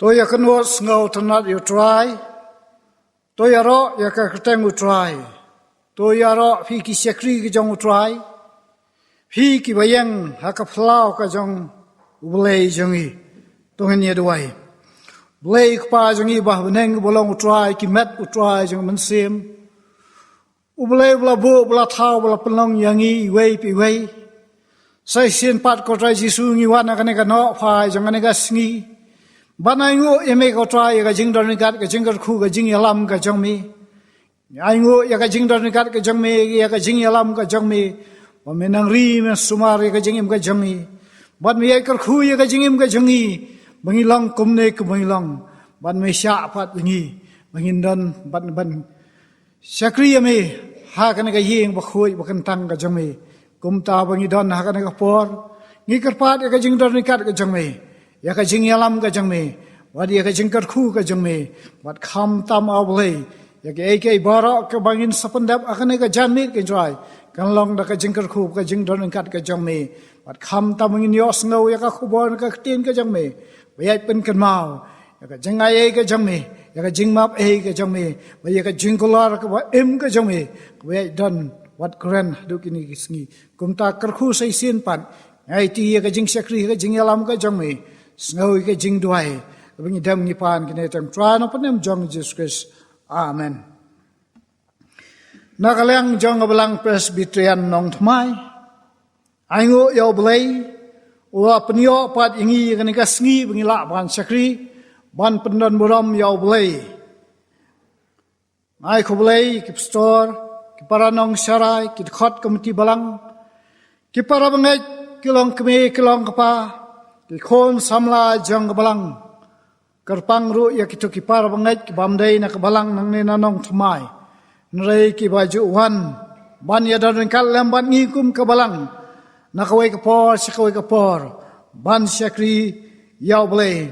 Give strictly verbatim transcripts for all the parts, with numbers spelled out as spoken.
To ïa kynnoh sngew tynnat ïa u Trai. To ïaroh ïa ka kyrteng u Trai. To ïaroh phi ki shakri ka jong u Trai. Phi ki ba ïeng ha ka phyllaw ka jong u Blei jong ngi. To ngin ïa duwai. Blei Kpa jong ngi ba ha bneng, ba long u Trai ki met, u Trai jong mynsiem. U Blei ba la buh, ba la thaw, ba la pynlong ïa ngi iwei pa iwei. Sa shisien pat ko Trai Jisu ngi wan ha kane ka nohphai jong kane ka sngi. Ban ainguh ïa me ko Trai ïa ka jingdon ryngkat, ka jingkyrkhu, ka jingïalam ka jong me. Ainguh ïa ka jingdon ryngkat ka jong me, ïa ka jingïalam ka jong me. Ba me nang ri, me sumar ïa ka jingim ka jong ngi. Ban me ïai kyrkhu ïa ka jingim ka jong ngi. Ba ngi long kumne kumba ngi long. Ban me shah pat ïa ngi. Ba ngin don, ban, ban shakri ïa me ha kane ka ïing bakhuid bakyntang ka jong me. Kumta ba ngi don ha kane ka por, ngi kyrpad ïa ka jingdon ryngkat ka jong me, ïa ka jingïalam ka jong me, bad ïa ka jingkyrkhu ka jong me, bad khamtam A Blei, ïa kiei kiei baroh kaba ngin sa pyndep ha kane ka janmiet ko Trai, kan long da ka jingkyrkhu, ka jingdon ryngkat ka jong me, bad khamtam ba ngin ïohsngew ïa ka khubor na ka ktien ka jong me, ba ïai pynkynmaw ïa ka jingai ei ka jong me, ïa ka jingmap ei ka jong me, bad ïa ka jingkular kaba im ka jong me, kaba ïai don wat kren haduh kine ki sngi. Kumta kyrkhu sa shisien pat, ngi aiti ïa ka jingshakri, ka jingïalam ka jong me, sngew ïa ka jingduwai, kaba ngi dem ngi pan kine tang Trai Nongpynim jong ngi Jisu Khrist. Amen. Na ka liang jong ka Balang Presbyterian Nongthymmai, ainguh ïa U Blei, uba la pynïoh pat ïa ngi ïa kane ka sngi ba ngin lah ban shakri, ban pyndonburom ïa U Blei. Nga ai khublei ïa ki pastor, ki para nongsharai, ki dkhot komiti balang, ki para bangeit, ki longkmie, ki longkpa, ki khun samla jong ka balang. Kyrpang ruh ïa kito ki para bangeit ki bym dei na ka balang nangne na Nongthymmai, hynrei kiba ju wan ban ïadon ryngkat lem bad ngi kum ka balang, na kawei ka por sha kawei ka por, ban shakri ïa U Blei.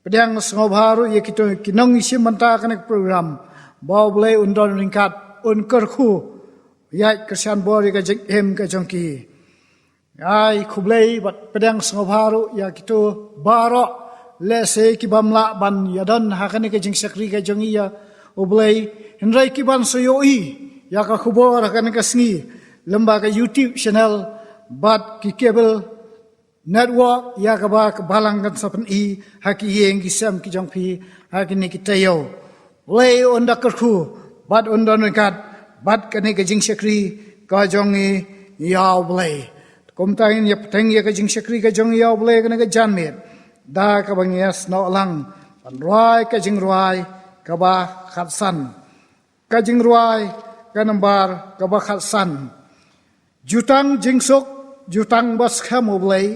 Pdiang sngewbha ruh ïa kito ki nongïashim bynta kane ka program, ba U Blei un don ryngkat, un kyrkhu, ïaid kyrshan bor ïa ka jingim ka jong ki. Ai khublei bad pdiang sngewbha ruh ïa kito baroh, lehse ki bym lah ban ïadon ha kane ka jingshakri ka jong ngi ïa U Blei, hynrei ki ban sa ïohi ïa ka khubor ha kane ka sngi lyngba ka YouTube channel bad ki cable network, ïa kaba ka balang kan sa pyni ha ki ïing ki sem ki jong phi ha kine ki taïew. Blei un da kyrkhu bad un don ryngkat bad kane ka jingshakri ka jong ngi ïa U Blei. Kumta ngin ïa bteng ïa ka jingshakri ka jong ngi ïa U Blei kane ka janmiet da kaba ngi ïasnoh lang ban rwai ka jingrwai kaba khatsan. Ka jingrwai ka nambar kaba khatsan. Jutang jingsuk, jutang ba skhem U Blei,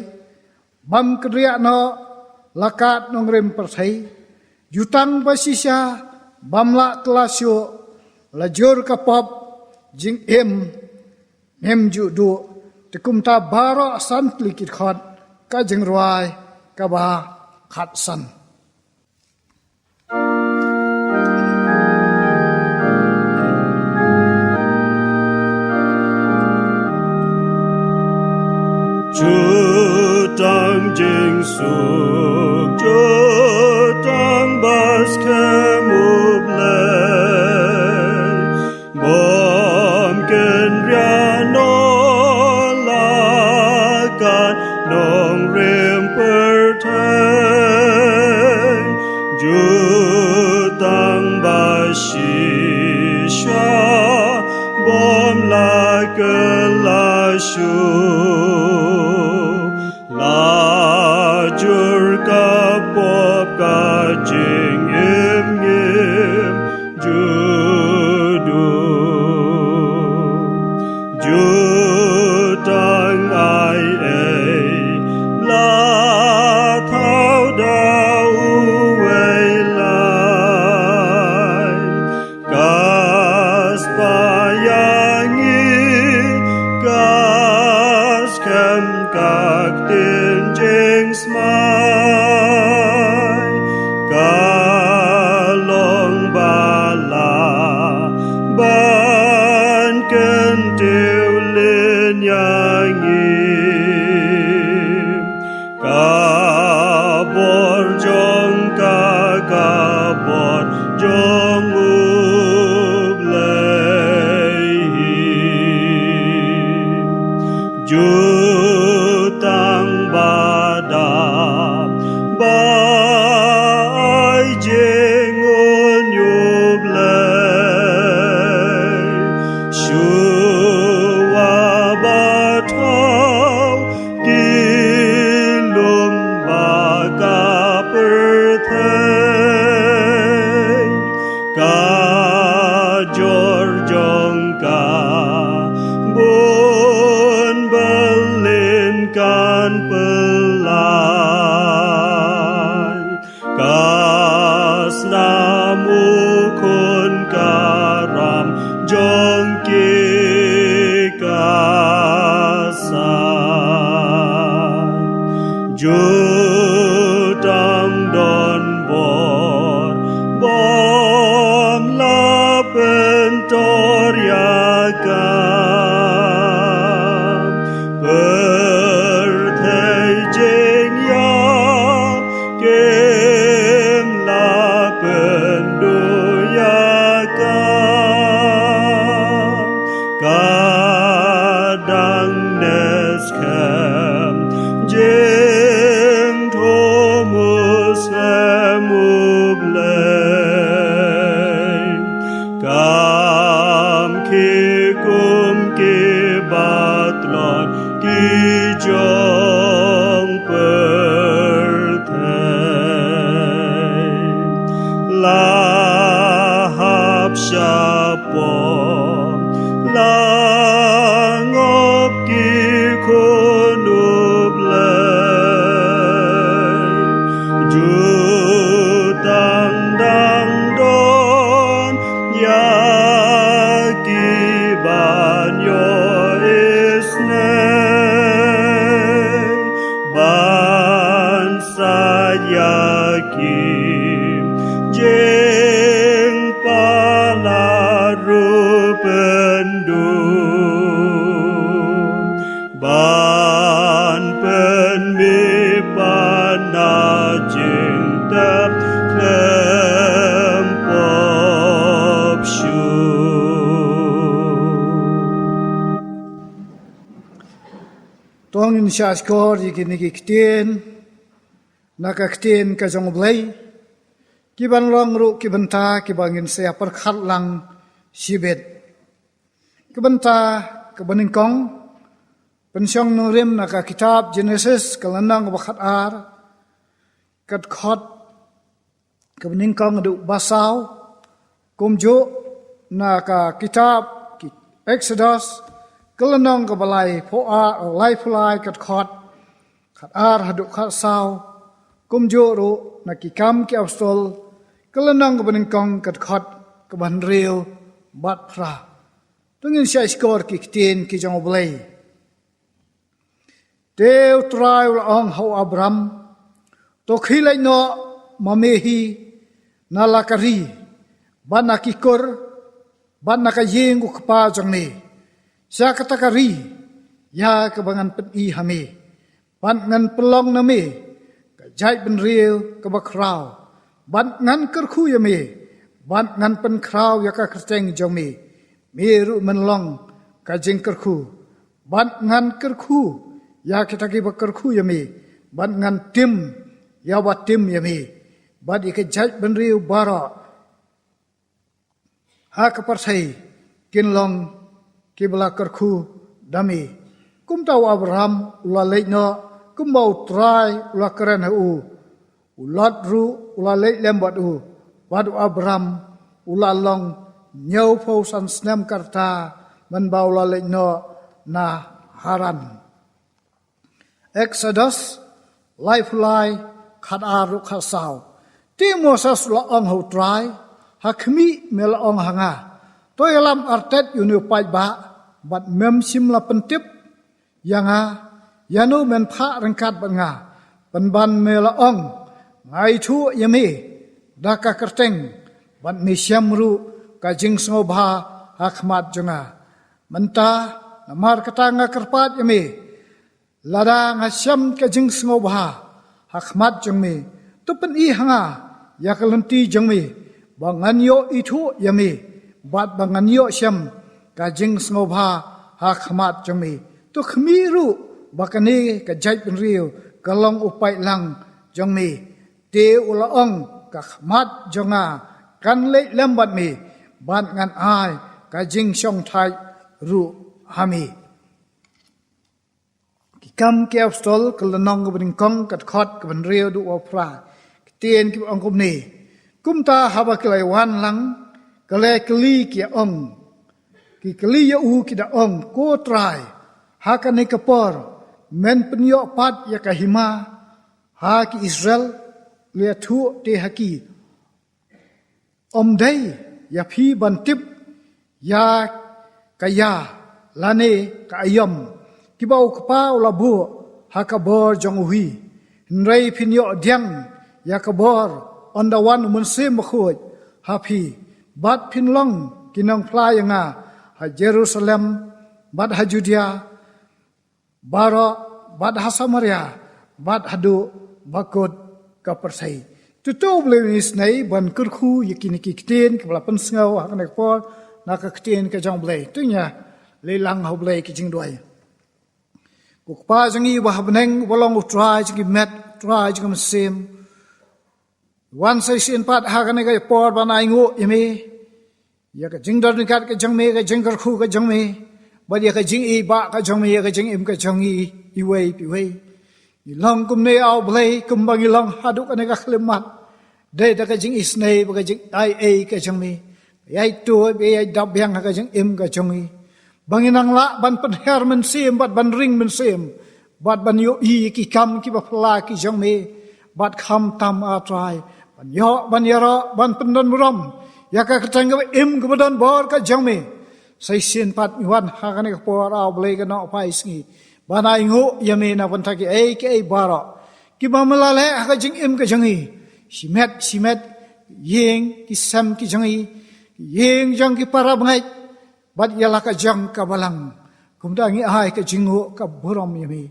bym kynriah noh la kad nongrim pyrthei. Jutang ba shisha, bym lah kylla shuh, la jur ka pop, jingim ngim ju duh. Te kumta baroh san tylli ki dkhot, ka jingrwai kaba khatsan. Jutang jingsuk, jutang ba skhem U Blei, bym kynriah noh la kad nongrim pyrthei. Jutang ba shisha, bym lah kylla shuh, la jur ka pop, ka jingim ngim ju duh. Jutang ai ei la thaw da uwei lai, ka spah ïa ngi, ka skhem ka ktien bor jong U Blei. Jutang ba dap ba ai jingim ïa U Blei. Shuwa ba thaw ki lum bad ka pyrthei, ka jor jong ka bun byllien kan pyllait. Ka snam u khun ka ram jong ki ka sait. Jutang don bor bym lah pyntor ïa ka. Pyrthei jingïap kim lah pynduh ïa ka. Ka dang neh skhem jingthoh mynsiem U Blei. Kam ki kum ki ba tlot ki jong pyrthei. La hap shapoh, la ngop ki khun U Blei. Jutang dang don ïa ki ban ïoh isynei. Ban sait ïa ki jingpalat ruh pynduh. Ban pynmih pat na jingtep khlem pop shuh. To ngin ïa shahshkor ïa kine ki ktien na ka ktien ka jong U Blei, ki ban long ruh ki bynta kiba ngin sa ïa pyrkhat lang shibit. Ka bynta kaba nyngkong, pynshong nongrim na ka kitab Jenesis ka lynnong ba khatar, ka dkhot kaba nyngkong haduh ba saw, kumjuh na ka kitab ki Exodus ka lynnong kaba laiphew ar, laiphew lai, ka dkhot khatar haduh khatsaw, kumjuh ruh na ki Kam ki Apostol ka lynnong kaba nyngkong, ka dkhot kaba hynriew bad phra. To ngin ïa shahshkor ki ktien ki jong U Blei. Te U Trai u la ong ha u Abram, to khie leit noh ma me hi na la ka ri, bad na ki kur, bad na ka ïing u kpa jong me, sha kata ka ri ïa kaba ngan pyni ha me. Bad ngan pynlong na me ka jaitbynriew kaba khraw. Bad ngan kyrkhu ïa me. Bad ngan pynkhraw ïa ka kyrteng jong me. Me ruh men long ka jingkyrkhu. Bad ngan kyrkhu ïa kita kiba kyrkhu ïa me. Bad ngan tim ïa uba tim ïa me. Bad ïa ka jaitbynriew baroh ha ka pyrthei kin long kiba la kyrkhu da me. Kumta u Abram u la leit noh kumba U Trai u la kren ha u. U Lot ruh u la leit lem bad u. Bad u Abram u la long hynñiewphew san snem ka rta mynba u la leit noh na Haran. Exodus laiphew lai, khatar haduh khatsaw. Te u Moses u la ong ha U Trai, ha khmih me la ong ha nga, to ïalam artat ïa une u paidbah, bad mem shym la pyntip ïa nga ïano men phah ryngkat bad nga. Pynban me la ong, nga ithuh ïa me da ka kyrteng, bad me shem ruh ka jingsngewbha ha khmat jong nga. Mynta namar kata nga kyrpad ïa me, lada nga shem ka jingsngewbha ha khmat jong me, to pyni ha nga ïa ka lynti jong me, ba ngan ïoh ithuh ïa me, bad ba ngan ïoh shem ka jingsngewbha ha khmat jong me. To khmih ruh ba kane ka jaitbynriew ka long u paidlang jong me. Te u la ong, ka khmat jong nga kan leit lem bad me, bad ngan ai ka jingshongthait ruh ha me. Ki Kam ki Apostol, ka lynnong kaba nyngkong, ka dkhot kaba hynriew haduh kaba phra. Ktien kiba ong kumne. Kumta haba ki la wan lang, ki la kylli ki ong. Ki kylli ïa u, ki da ong, Ko Trai, ha kane ka por men pynïoh pat ïa ka hima ha ki Israel? Ïathuh te ha ki. Ym dei ïa phi ban tip ïa ka ïa lane ka aïom kiba U Kpa u la buh ha ka bor jong u hi. Hynrei phin ïoh pdiang ïa ka bor ynda wan U Mynsiem Bakhuid ha phi, bad phin long ki nongphla ïa nga ha Jerusalem, bad ha Judea baroh, bad ha Samaria, bad haduh ba kut ka pyrthei. To to U Blei un isynei ban kyrkhu ïa kine ki ktien kiba la pynsngew ha kane ka por na ka ktien ka jong U Blei. To ngin ïa leit lang ha U Blei ki jingduwai. Ko Kpa jong ngi uba ha bneng, uba long U Trai jong ki met, U Trai jong ki mynsiem, wan sa shisien pat ha kane ka por ban ainguh ïa me ïa ka jingdon ryngkat ka jong me, ka jingkyrkhu ka jong me, bad ïa ka jingïeit ka jong me, ïa ka jingim ka jong ngi iwei pa iwei. Ngi long kumne, A Blei, kumba ngi long haduh kane ka khyllipmat. Dei da ka jingisynei bad ka jingaiei ka jong me, ïai tuid, ïai dap biang ha ka jingim ka jong ngi, ba ngin nang lah ban pynher mynsiem bad ban ring mynsiem, bad ban ïohi ïa ki kam kiba phylla ki jong me, bad khamtam, A Trai, ban ïoh, ban ïaroh, ban pyndon burom ïa ka kyrteng kaba im kaba don bor ka jong me. Sa shisien pat ngi wan ha kane ka por, A Blei, ka nohphai sngi, ban ainguh ïa me na bynta kiei kiei baroh kiba me la leh ha ka jingim ka jong ngi. Shimet shimet, ïing ki sem ki jong ngi, ïing jong ki para bangeit, bad ïa la ka jong ka balang. Kumta ngi ai ka jingnguh ka burom ïa me.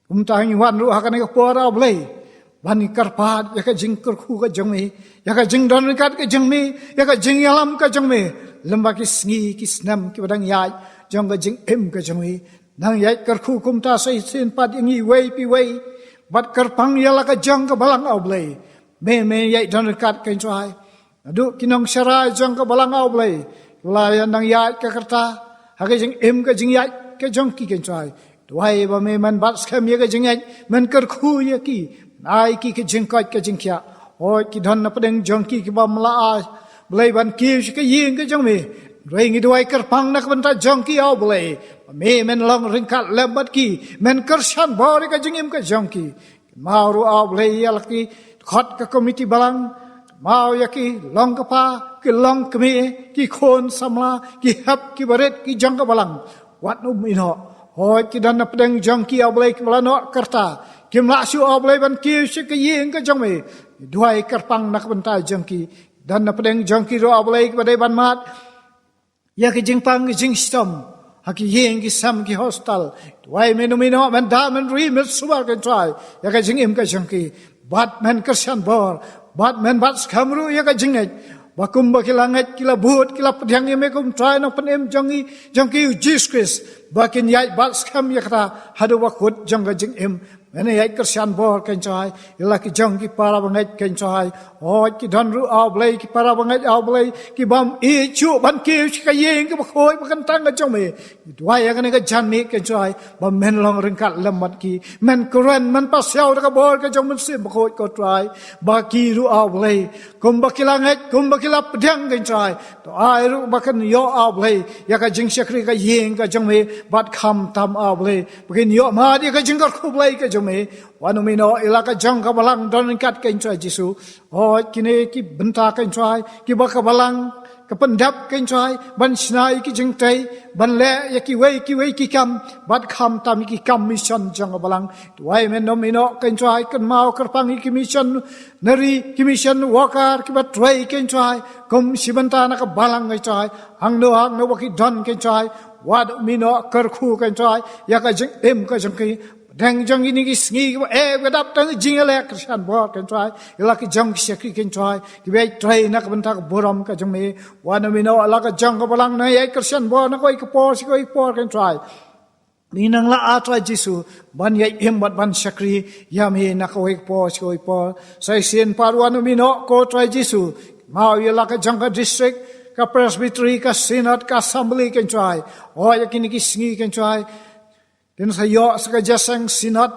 Kumta ngi wan ruh ha kane ka por, A Blei, ban kyrpad ïa ka jingkyrkhu ka jong me, ïa ka jingdon ryngkat ka jong me, ïa ka jingïalam ka jong me lem bad ki sngi ki snem kiba dang ïaid jong ka jingim ka jong me. Nang ïaid kyrkhu kumta sa shisien pat ïa ngi iwei pa iwei, bad kyrpang ïa la ka jong ka balang, A Blei. Me, me ïaid don ryngkat, ko Trai. Naduh ki nongsharai jong ka balang, A Blei, la ïa nang ïaid ka rta ha ka jingim ka jingïaid ka jong ki, ko Trai. Duwai ba me men bat skhem ïa ka jingngeit, men kyrkhu ïa ki, men ai ki ka jingkoit ka jingkhiah. Hooid, ki don na pdeng jong ki kiba me la ai, Blei, ban kiew sha ka ïing ka jong me. Hynrei ngi duwai kyrpang na ka bynta jong ki, A Blei, ba me men long ryngkat lem bad ki, men kyrshan bor ïa ka jingim ka jong ki. Kynmaw ruh, A Blei, ïa la ki dkhot ka komiti balang. Kynmaw ïa ki long kpa, ki long kmie, ki khun samla, ki hep, ki barit ki jong ka balang. Wat nym ïehnoh. Hooid, ki don na pdeng jong ki, A Blei, kiba la noh ka rta, kim lah shuh, A Blei, ban kiew sha ka ïing ka jong me. Duwai kyrpang na ka bynta jong ki. Don na pdeng jong ki ruh, A Blei, kiba dei ban mad ïa ka jingpang ka jingshitom ha ki ïing ki sem, ki hostel. Duwai men nym ïehnoh, men da, men ri, men sumar, ko Trai, ïa ka jingim ka jong ki. Bad men kyrshan bor, bad men bat skhem ruh ïa ka jingngeit, ba kumba ki la ngeit, ki la bud, ki la pdiang ïa me kum Trai Nongpynim jong ngi, jong ki, U Jisu Khrist, ba kin ïaid bat skhem ïa kata haduh ba kut jong ka jingim. Men ïaid kyrshan bor, ko Trai, ïa la ki jong ki para bangeit, ko Trai. Hooid, ki don ruh, A Blei, ki para bangeit, A Blei, ki bym ïeit shuh ban kiew sha ka ïing kaba khuid ba kyntang ka jong me. Duwai ïa kane ka janmiet, ko Trai, ba men long ryngkat lem bad ki. Men kren, men pasiaw da ka bor ka jong U Mynsiem Bakhuid, ko Trai, ba ki ruh, A Blei, kumba ki la ngeit, kumba ki la pdiang, ko Trai, to ai ruh ba kin ïoh, A Blei, ïa ka jingshakri ka ïing ka jong me, bad khamtam, A Blei, ba kin ïoh mad ïa ka jingkyrkhu Blei ka jong me. Wat nym ïehnoh, ïa la ka jong ka balang don ryngkat, ko Trai Jisu. Hooid, kine ki bynta, ko Trai, kiba ka balang ka pyndep, ko Trai, ban shna ïa ki jingtei, ban leh ïa kiwei kiwei ki kam, bad khamtam ïa ki kam mission jong ka balang. Duwai men nym ïehnoh, ko Trai, kynmaw kyrpang ïa ki missionary, ki mission worker kiba trei, ko Trai, kum shi bynta na ka balang, ko Trai. Hangno hangno ba ki don, ko Trai, wat nym ïehnoh, kyrkhu, ko Trai, ïa ka jingim ka jong ki. Pdeng jong kine ki sngi kiba eh, kiba dap tang jingïaleh kyrshan bor, ko Trai, ïa la ka jong ki shakri, ko Trai, kiba ïatrei na ka bynta ka burom ka jong me. Wan ym ïehnoh ïa la ka jong ka balang, nang ïai kyrshan bor na kawei ka por sha kawei ka por, ko Trai. Ngi nang lah, ah Trai Jisu, ban ïai im bad ban shakri ïa me na kawei ka por sha kawei ka por. Sa shisien pat wan ym ïehnoh, ko Trai Jisu, kynmaw ïa la ka jong ka district, ka presbytery, ka synod, ka assembly, ko Trai. Oh, ïa kine ki sngi, ko Trai, kin sa ïoh sa ka jingïaseng synod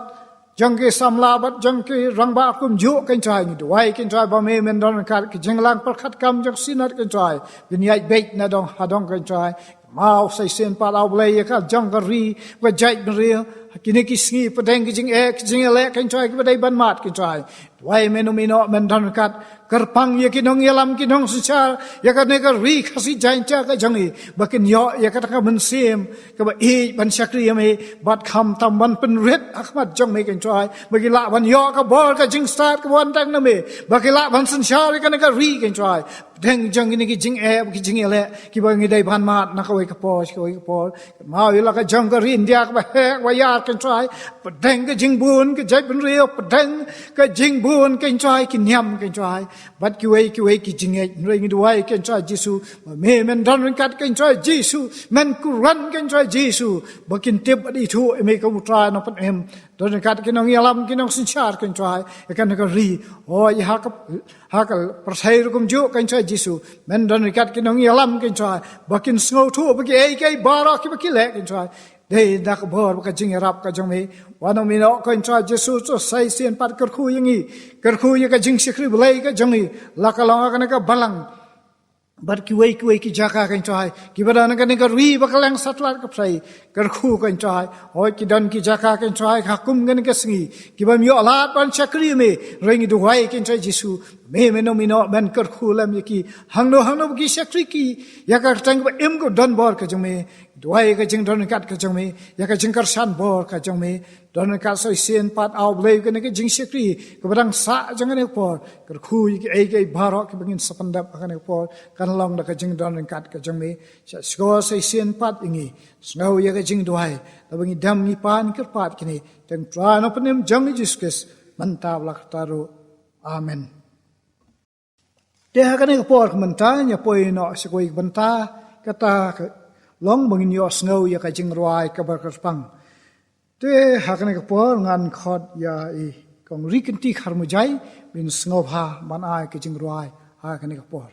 jong ki samla bad jong ki rangbah kumjuh, ko Trai. Ngi duwai, ko Trai, ba me men don ryngkat, ki jingïalang pyrkhat kam jong synod, ko Trai, kin ïaid beit na dong ha dong, ko Trai. Kynmaw sa shisien pat, ah Blei, ïa ka jong ka ri, ka jaitbynriew, kine ki sngi, pdeng ki jingeh, ki jingïaleh, ko Trai, kiba dei ban mad, ko Trai. Duwai men ym ïehnoh, men don ryngkat, kyrpang ïa ki nongïalam, ki nongsynshar ïa kane ka ri Khasi Jaiñtia ka jong ngi, ba kin ïoh ïa kata ka mynsiem kaba ïeit ban shakri ïa me, bad khamtam ban pynrit ha khmat jong me, ko Trai, ba ki lah ban ïoh ka bor ka jingstad kaba wan tang na me, ba ki lah ban synshar ïa kane ka ri, ko Trai. Pdeng jong kine ki jingeh, ki jingïaleh, kiba ngi dei ban mad na kawei ka por sha kawei ka por. Kynmaw ïa la ka jong ka ri India kaba heh, kaba ïar, ko Trai. Pdeng ka jingbun ka jaitbynriew, pdeng ka jingbun, ko Trai, ki niam, ko Trai, bad kiwei kiwei ki jingngeit. Hynrei ngi duwai, ko Trai Jisu, ba me men don ryngkat, ko Trai Jisu, men kyrwan, ko Trai Jisu, ba kin tip bad ithuh ïa me kum u Trai Nongpynim. Don ryngkat ki nongïalam, ki nongsynshar, ko Trai, ïa kane ka ri. Oh, ïa ha ka, ha ka pyrthei ruh kumjuh, ko Trai Jisu, men don ryngkat ki nongïalam, ko Trai, ba kin sngewthuh ba kiei kiei baroh kiba ki leh, ko Trai, dei da ka bor bad ka jingïarap ka jong me. Wan ym ïehnoh, ko Trai Jisu, to sa shisien pat kyrkhu ïa ngi, kyrkhu ïa ka jingshakri Blei ka jong ngi, la ka long ha kane ka balang bad kiwei kiwei ki jaka, ko Trai, kiba don ha kane ka ri ba kylleng satlak ka pyrthei. Kyrkhu, ko Trai, hooid ki don ki jaka, ko Trai, ha kum kane ka sngi, ki bym ïoh lad ban shakri ïa me, hynrei ngi duwai, ko Trai Jisu, me men ym ïehnoh, men kyrkhu lem ïa ki, hangno hangno ba ki shakri ki, ïa ka kyrteng kaba im kaba don bor ka jong me. Duwai ïa ka jingdon ryngkat ka jong me, ïa ka jingkyrshan bor ka jong me. Don ryngkat sa shisien pat, ah Blei, kane ka jingshakri kaba dang sah jong kane ka por. Kyrkhu ïa kiei kiei baroh kiba ngin sa pyndep ha kane ka por, kan long da ka jingdon ryngkat ka jong me. Shah shkor sa shisien pat ïa ngi, sngew ïa ka jingduwai, da ba ngi dem ngi pan kyrpad kine, tang Trai Nongpynim jong ngi Jisu Khrist, mynta bad la karta ruh. Amen. Te ha kane ka por ka mynta, ngi ïa poi noh sha kawei ka bynta, kata ka long ba ngin ïohsngew ïa ka jingrwai kaba kyrpang. Te ha kane ka por ngan khot ïa i Kong Rikynti Kharmujai, ba in sngewbha ban ai ka jingrwai ha kane ka por.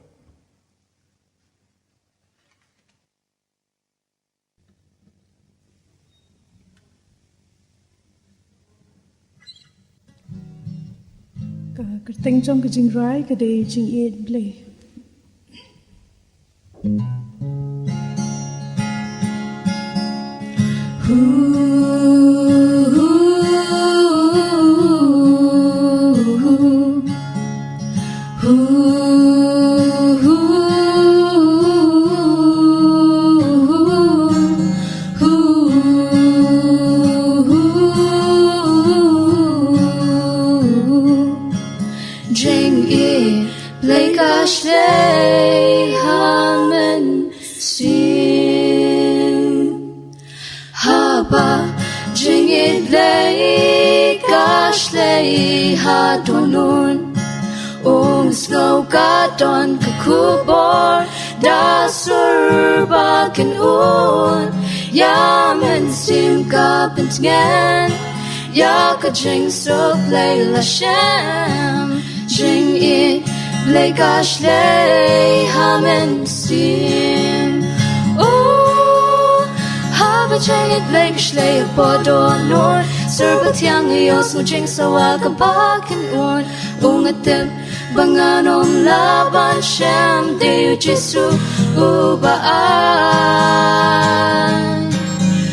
Ka kyrteng jong ka jingrwai ka dei Jingïeit Blei. Jingïeit Blei ka shlei ha mynsiem. Haba jingïeit Blei ka shlei ha dohnud, ym sngew ka don ka khubor da sur ba kan un ïa mynsiem ka pyntngen ïa ka jingsuk Blei la shem. Jingïeit Blei ka shlei ha mynsiem. Oh, haba jingïeit Blei ka shlei hapoh dohnud, sur ba thiang ïohsngew jingsawa kaba kan un. U nga tip ba ngan ym lah ban shem, dei u Jisu uba ai.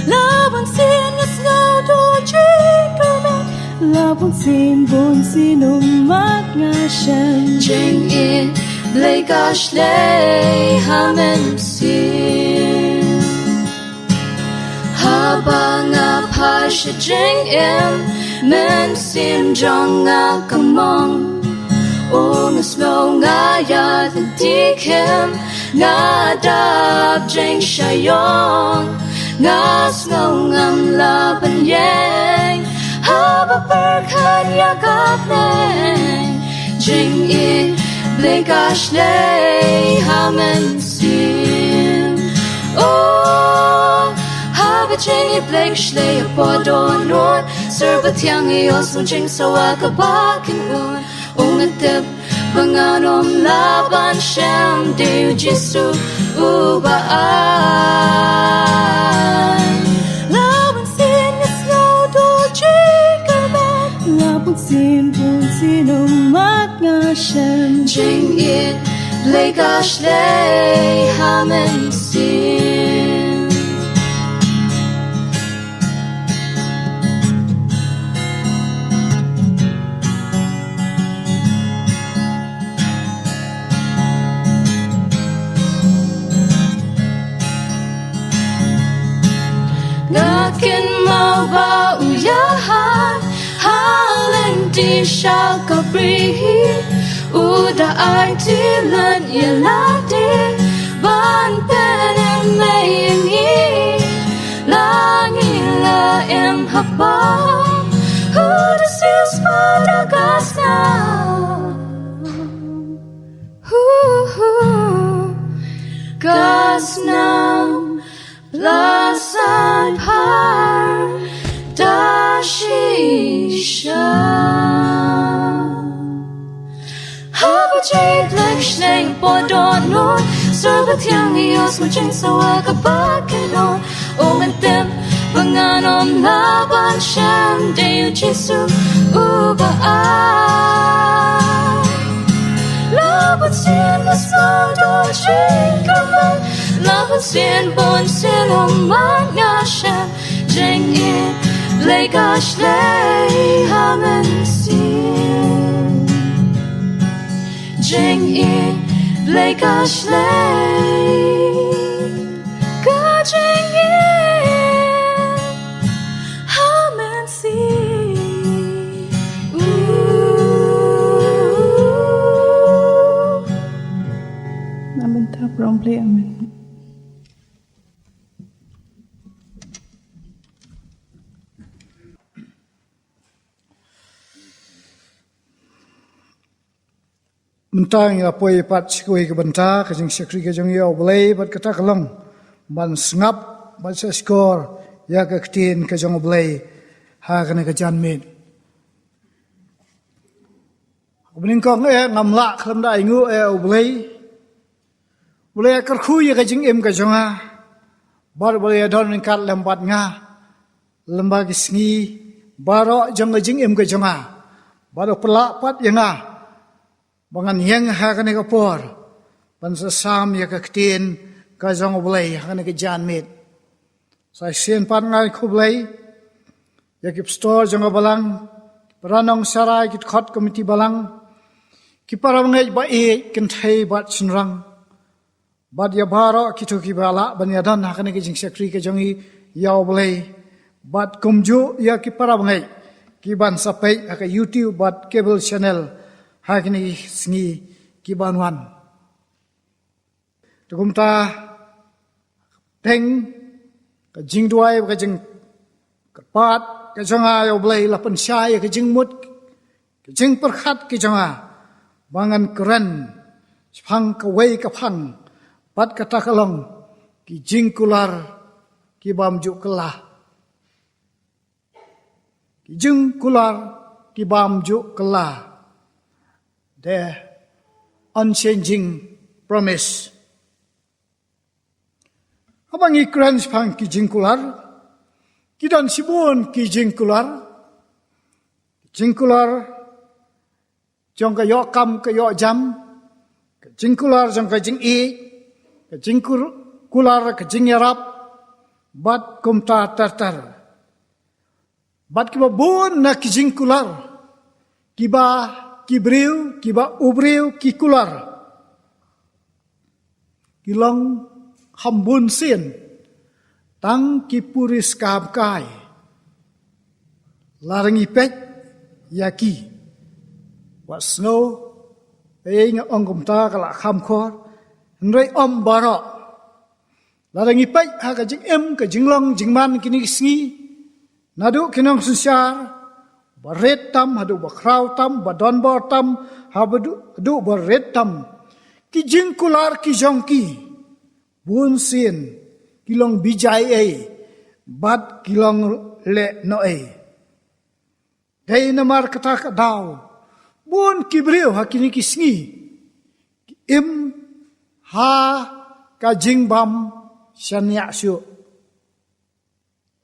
La bun sien nga sngew da jingkyrmen, la bun sien, bun sien ym mat nga shem. Jingïeit Blei ka shlei ha mynsiem. Haba nga phai sha jingim, mynsiem jong nga ka mong. Ym sngew nga ïaid lynti khim, nga dap jingshah ïong. Nga sngew ngam lah ban ïeng Haba pyrkhat ïa ka pdeng jingïeit Blei ka shlei ha mynsiem. Oh, haba jingïeit Blei ka shlei hapoh dohnud, sir ba thiang ïohsngew jingsawa kaba kynhun. U nga tip ba ngan ym lah ban shem, dei u Jisu uba ai. La bun sien nga sngew dor jingkyrmen, la bun sien, bun sien ym pat nga shem. Jingïeit Blei ka shlei ha mynsiem. Nga kynmaw ba u Johan ha lynti sha ka bri, u da aiti lut ïa lade ban pynmih ïa ngi. La ngi la im haba u da siewspah da ka snam. Hu, hu, ka snam la sanpar da shisha. Haba jingïeit Blei ka shlei hapoh dohnud, sir ba thiang ïohsngew jingsawa kaba kynhun. U nga tip ba ngan ym lah ban shem, dei u Jisu uba ai. La bun sien nga sngew dor jingkyrmen, la bun sien, bun sien ym pat nga shem. Jingïeit Blei ka shlei ha mynsiem. Jingïeit Blei ka shlei, ka jingïeit ha mynsiem. Amen. Tap rong Blei, amen. Mynta ngi la poi pat sha kawei ka bynta ka jingshakri ka jong ngi ïa U Blei bad kata ka long ban sngap bad sngap shkor ïa ka ktien ka jong U Blei ha kane ka janmiet. Ka banyngkong eh ngam lah khlem da ainguh eh U Blei. U Blei kyrkhu ïa ka jingim ka jong nga. Bad U Blei don ryngkat lem bad nga lem bad ki sngi baroh jong ka jingim ka jong nga. Bad U pynlah pat ïa nga ba ngan ïeng ha kane ka por ban sa sam ïa ka ktien ka jong U Blei ha kane ka janmiet. Sa shisien pat nga ai khublei ïa ki pastor jong ka balang, para nongsharai, ki dkhot komiti balang, ki para bangeit ba ïeit kynthei bad shynrang. Bad ïa baroh kito kiba lah ban ïadon ha kane ka jingshakri ka jong ngi ïa U Blei. Bad kumjuh ïa ki para bangeit ki ban sa peit ha ka YouTube bad cable channel ha kine ki sngi ki ban wan. Te kumta teng ka jingduwai, ka jingkyrpad ka jong nga ïa U Blei la pynshai ïa ka jingmut, ka jingpyrkhat ka jong nga ba ngan kren shaphang kawei ka phang, bad kata ka long ki jingkular ki bym ju kylla. Ki jingkular ki bym ju kylla. The unchanging promise. Haba ngi kren shaphang ki jingkular, ki don shibun ki jingkular. Jingkular jong ka ïoh kam ka ïoh jam, ka jingkular jong ka jingïeit, ka jingkular ka jingïarap, bad kumta ter ter. Bad kiba bun na ki jingkular kiba ki briew, kiba u briew ki kular, ki long kham bun sien tang ki puriskam kai. Lada ngi peit ïa ki, wat sngew ei nga ong kumta ka la kham khor, hynrei ym baroh. Lada ngi peit ha ka jingim ka jinglong jingman kine ki sngi, naduh ki nongsynshar ba rit tam, haduh ba khraw tam, ba donbor tam, haduh, haduh ba rit tam. Ki jingkular ki jong ki, bun sien, ki long bijai ei, bad ki long leh noh ei. Dei namar kata ka daw, bun ki briew ha kine ki sngi, ki im ha ka jingbam shaniah shuh.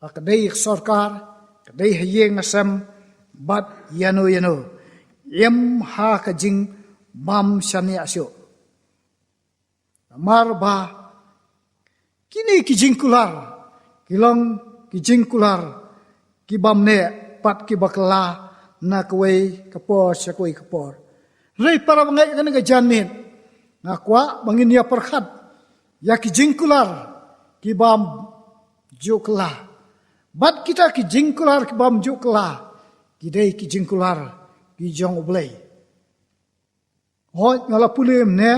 Ha ka dei ka sorkar, ka dei ha ïing ha sem, bad ïano ïano. Im ha ka jingbam shaniah shuh. Namar ba, kine ki jingkular, ki long ki jingkular, ki bym neh, bad ki ba kylla, na kawei ka por, sha kawei ka por. Hynrei para bangeit kane ka janmiet, nga kwah ba ngin ïa pyrkhat, ïa ki jingkular, ki bym ju kylla. Bad kita ki jingkular ki bym ju kylla, ki dei ki jingkular, ki jong U Blei. Hooid nga la pule mynne,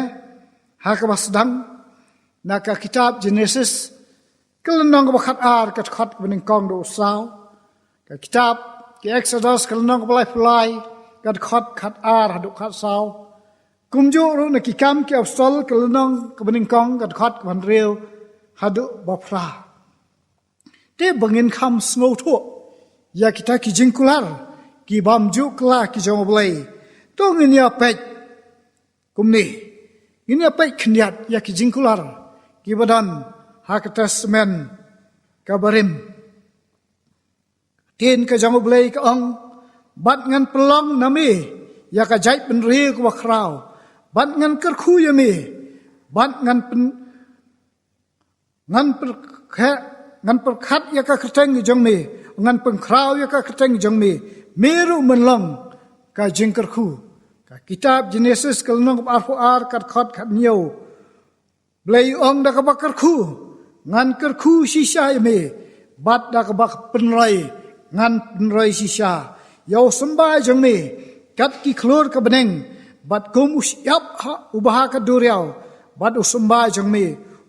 ha kaba sdang, na ka kitab Genesis, ka lynnong kaba khat ar, ka dkhot kaba nyngkong haduh saw. Ka kitab, ki Exodus, ka lynnong kaba laiphew lai, ka dkhot khat ar, haduh khat saw. Kumjuh ruh na ki Kam ki Apostol, ka lynnong kaba nyngkong, ka dkhot kaba hynriew, haduh ba phra. Te ba ngin kham sngewthuh, ïa kita ki jingkular, ki bym ju kylla ki jong U Blei. To ngin ïa peit, kumne. Ngin ïa peit khyndiat, ïa ki jingkular, ki ba don, ha ka Testament, kaba rim. Ktien ka jong U Blei ka ong, bad ngan pynlong na me, ïa ka jaitbynriew kaba khraw. Bad ngan kyrkhu ïa me, bad ngan pyn, ngan pyrkhat, ngan pyrkhat ïa ka kyrteng jong me, ngan pynkhraw ïa ka kyrteng jong me, me ruh men long ka jingkyrkhu. Ka kitab Genesis ka lynnong kaba arphew ar ka dkhot khathynñiew. Blei u ong da kaba kyrkhu, ngan kyrkhu shisha ïa me, bad da kaba pynroi, ngan pynroi shisha ïa u symbai jong me, kat ki khlur ka bneng, bad kum u shyiap ha, uba ha ka duriaw, bad u symbai jong me,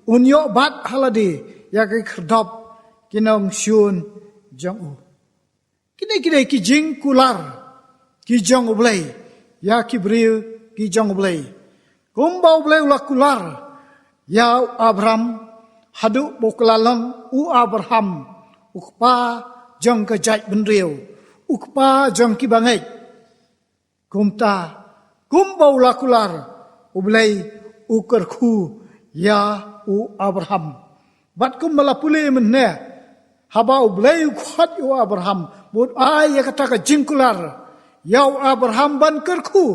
un ïoh bat ha lade, ïa ki khyrdop, ki nongshun jong u. Kine, kine ki jingkular, ki jong U Blei, ïa ki briew, ki jong U Blei. Kumba U Blei u la kular, ïa u Abraham, haduh ba u kylla long, u Abraham, u kpa jong ka jaitbynriew, u kpa jong ki bangeit. Kumta, kumba u la kular, U Blei u kyrkhu ïa u Abraham. Bad kumba la pule mynne, haba U Blei u khot ïa u Abraham, bad u ai ïa kata ka jingkular, ïa u Abraham ban kyrkhu.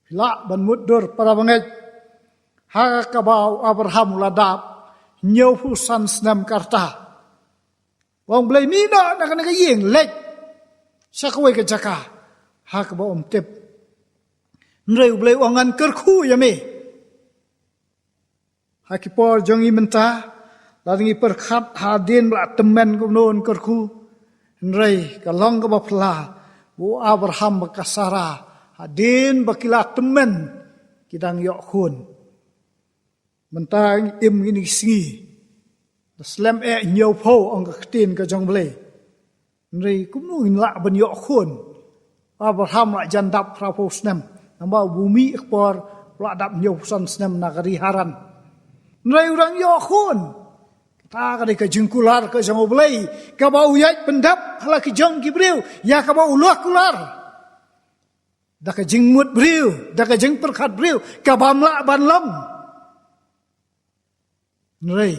Phi lah ban mutdur para bangeit, ha kaba u Abraham u la dap, hynñiewphew san snem ka rta. U ong Blei mih noh na kane ka ïing leit sha kawei ka jaka ha kaba ym tip. Hynrei U Blei u ong ngan kyrkhu ïa me. Ha ki por jong ngi mynta, lada ngi pyrkhat hadien ba la tymmen kumno un kyrkhu. Hynrei ka long kaba phylla, u Abraham bad ka Sara, hadien ba ki la tymmen, ki dang ïoh khun. Mynta ngi im kine ki sngi, da slem eh hynñiewphew ong ka ktien ka jong Blei. Hynrei kumno ngin lah ban ïoh khun. Abraham la jan dap phraphew snem. Namar u mih ka por, la dap hynñiewphew san snem na ka ri Haran. Hynrei u dang ïoh khun. Kata ka dei ka jingkular ka jong U Blei, kaba u ïaid pyndep ha la ki jong ki briew, ïa kaba u la kular. Da ka jingmut briew, da ka jingpyrkhat briew, ka bym lah ban long. Hynrei,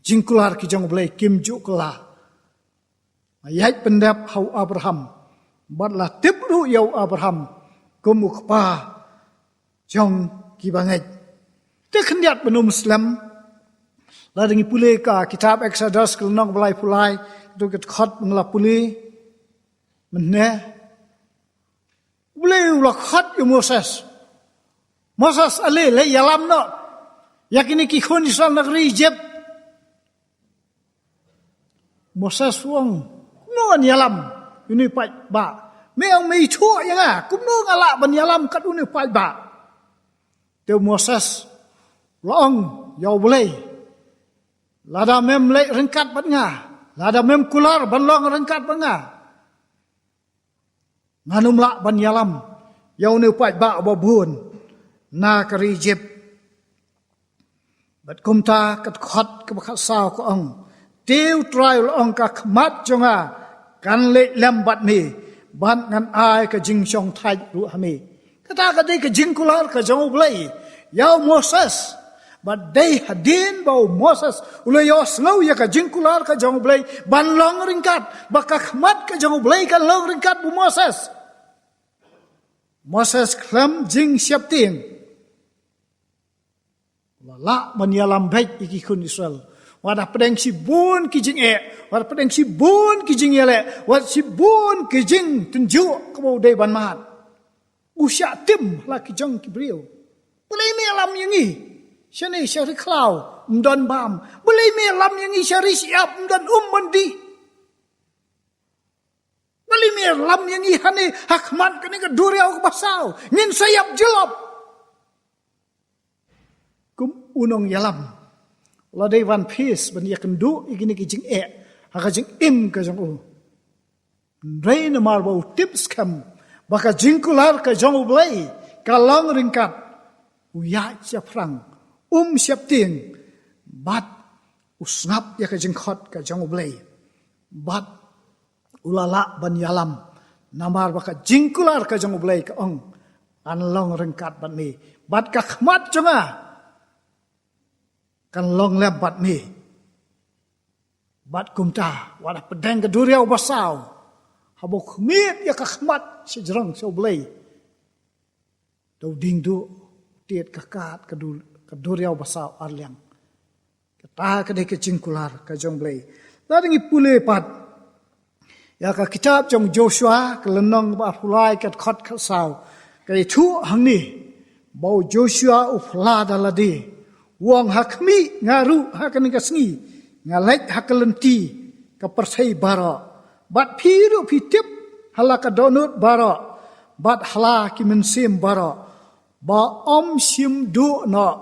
jingkular ki jong U Blei kim ju kylla. Ïaid pyndep ha u Abraham, bad la tip ruh ïa u Abraham, kum u kpa jong ki bangeit. Te khyndiat ban ym slem, lada ngi pule ka kitab Exodus ka lynnong ba laiphew lai, tu ka dkhot ba nga la pule mynne. U Blei u la khot ïa u Moses. Moses, ale, leit ïalam noh ïa kine ki khun Israel na ka ri Egypt. Moses u ong, kumno ngan ïalam ïa une u paidbah? Me ong me ithuh ïa nga, kumno nga lah ban ïalam kat une u paidbah? Te u Moses u la ong ïa U Blei, lada mem leit ryngkat bad nga, lada mem kular ban long ryngkat bad nga, Ngan ym lah ban ïalam ïa une u paidbah uba bun na ka ri Ijipt. Bad kumta ka dkhot kaba khatsaw ka ong, te U Trai u la ong, ka khmat jong nga kan leh lem bad me, bad ngan ai ka jingshong thait ruh ha me. Kata ka dei ka jingkular ka jong U Blei ïa u Moses. Bad dei hadien ba u Moses u la ïohsngew ïa ka jingkular ka jong U Blei ban long ryngkat, ba ka khmat ka jong U Blei kan long ryngkat bad u Moses. Moses khlem jingsheptieng, la lah ban ïalam beit ïa ki khun Israel. Wat hapdeng shibun ki jingeh, wat hapdeng shibun ki jingïaleh, wat shibun ki jingtynjuh kaba u dei ban mad, u shah tim ha la ki jong ki briew. Balei me ïalam ïa ngi shane sha ri khlaw, ym don bam? Balei me ïalam ïa ngi sha ri shyiap, ym don um ban dih? Balei me ïalam ïa ngi hangne ha khmat kane ka duriaw kaba saw? Ngin sa ïap jyllop. Kum u nongïalam, la dei ban pyrshang ban ïakynduh ïa kine ki jingeh ha ka jingim ka jong u. Hynrei namar ba u tip skhem ba ka jingkular ka jong U Blei ka long ryngkat, u ïaid shaphrang, um sheptieng, bad u sngap ïa ka jingkhot ka jong U Blei. Bad u la lah ban ïalam, namar ba ka jingkular ka jong U Blei ka ong, ngan long ryngkat bad me, bad ka khmat jong nga kan long lem bad me. Bad kumta, wat hapdeng ka duriaw ba saw, haba u khmied ïa ka khmat shajrong sha U Blei, da u dieng duh, tied ka kad ka dur, ka duriaw ba saw ar liang. Kata ka dei ka jingkular ka jong U Blei. Lada ngi pule pat ïa ka kitab jong Joshua, ka lynnong ba arphew lai, ka dkhot khatsaw, ka ïathuh hangne ba u Joshua u phla da lade, u ong, ha khmih, nga ruh ha kane ka sngi nga leit ha ka lynti ka pyrthei baroh, bad phi ruh phi tip ha la ka dohnud baroh bad ha la ki mynsiem baroh, ba ym shym duh noh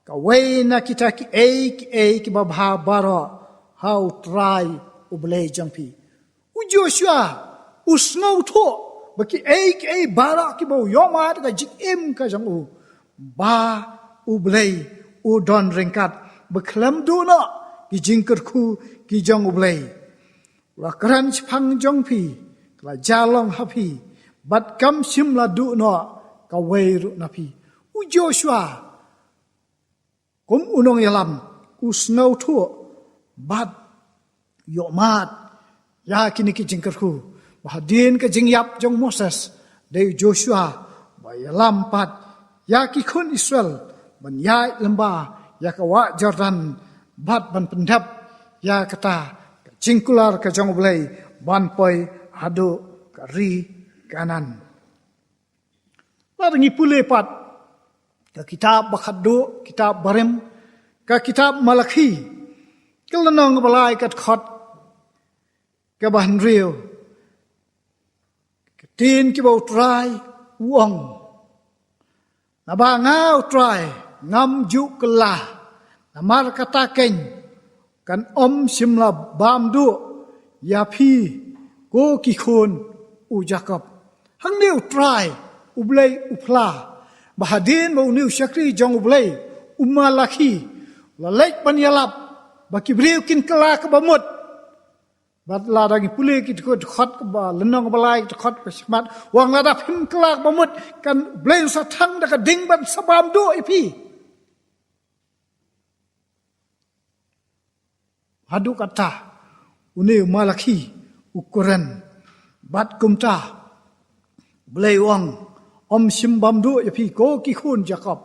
kawei na kita kiei kiei kiba bha baroh ha U Trai U Blei jong phi. U Joshua u sngewthuh ba kiei kiei baroh kiba u ïohmad ha ka jingim ka jong u, ba U Blei u don ryngkat, ba khlem duh noh ki jingkyrkhu ki jong U Blei. U la kren shaphang jong phi, ka la jia long ha phi, bad kam shym la duh noh kawei ruh na phi. U Joshua, kum u nongïalam, u sngewthuh bad ïohmad ïa kine ki jingkyrkhu, ba hadien ka jingïap jong u Moses, dei u Joshua ba ïalam pat ïa ki khun Israel ban ïaid lyngba ïa ka wah Jordan, bad ban pyndep ïa kata ka jingkular ka jong U Blei ban poi haduh ka ri Kanaan. Lada ngi pule pat ka kitab ba khatduh, kitab barim, ka kitab Malakhi, ka lynnong ba lai, ka dkhot kaba hynriew, ka ktien kiba U Trai u ong, naba nga U Trai ngam ju kylla, namar kata keiñ kan ym shym la bam duh ïa phi, ko ki khun u Jakob. Hangne U Trai U Blei u phla ba hadien ba une u shakri jong U Blei, u Malakhi, u la leit ban ïalap ba ki briew kin kylla kaba mut. Bad lada ngi pule ki dkhot, dkhot kaba, lynnong ba lai, dkhot ba shakhmat, u ong, lada phim kylla kaba mut, kan U Blei un sa thang da ka ding ban sa bam duh ïa phi. Haduh katta, une u Malakhi u kren. Bad kumta U Blei u ong, ym shym bam duh ïa phi, ko ki khun Jakob,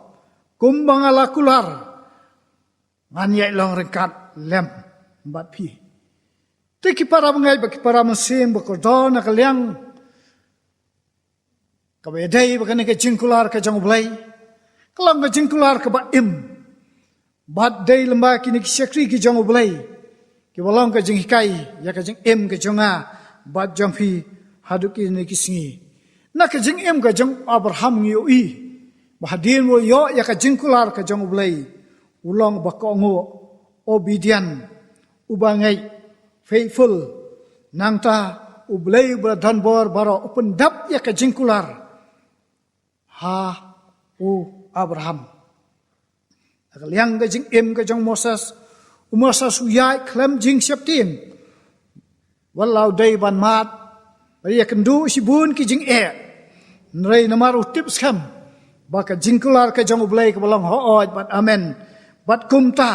kumba nga la kular, ngan ïaid long ryngkat lem bad phi. Te ki para bangeit bad ki para mynsiem ba kordor, na ka liang kaba ïadei bad kane ka jingkular ka jong U Blei, ka long ka jingkular kaba im. Bad dei lyngba kine ki shakri ki jong U Blei kiba long ka jinghikai ïa ka jingim ka jong nga bad jong phi haduh kine ki sngi. Na ka jingim ka jong u Abraham ngi ïohi ba hadien ba u ïoh ïa ka jingkular ka jong U Blei, u long uba kohnguh, obedient, uba ngeit, faithful. Nangta U Blei uba la don bor baroh u pyndep ïa ka jingkular ha u Abraham. Ha ka liang ka jingim ka jong Moses, u Moses u ïaid khlem jingsheptieng. Wat la u dei ban mad, ba ïakynduh shibun ki jingeh. Hynrei namar u tip skhem ba ka jingkular ka jong U Blei kaba long hooid bad amen. Bad kumta,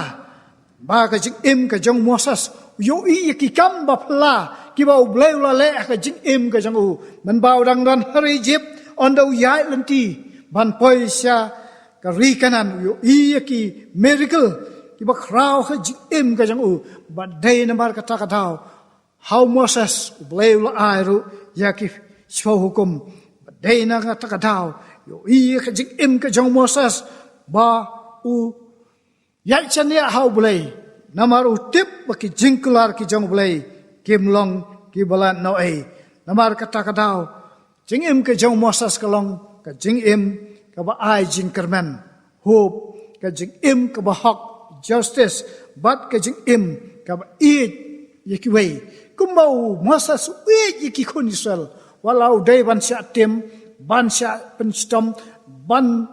ba ka jingim ka jong Moses u ïohi ïa ki kam ba phylla kiba U Blei u la leh ha ka jingim ka jong u. Mynba u dang don ha ri Ijipt, ynda u ïaid lynti ban poi sha ka ri Kanaan, u ïohi ïa ki miracle kiba khraw ha ka jingim ka jong u. Bad dei namar kata ka daw ha u Moses U Blei u la ai ruh ïa ki shiphew hukum. Bad dei na kata ka daw u ïohi ïa ka jingim ka jong Moses ba u ïaid shaniah ha U Blei, namar u tip ba ki jingkular ki jong U Blei kim long kiba la noh ei. Namar kata ka daw, jingim ka jong Moses ka long ka jingim kaba ai jingkyrmen, hope, ka jingim kaba hok, justice, bad ka jingim kaba ïeit ïa kiwei. Kumba u Moses u ïeit ïa ki khun Israel, wat la u dei ban shah tim, ban shah pynshitom, ban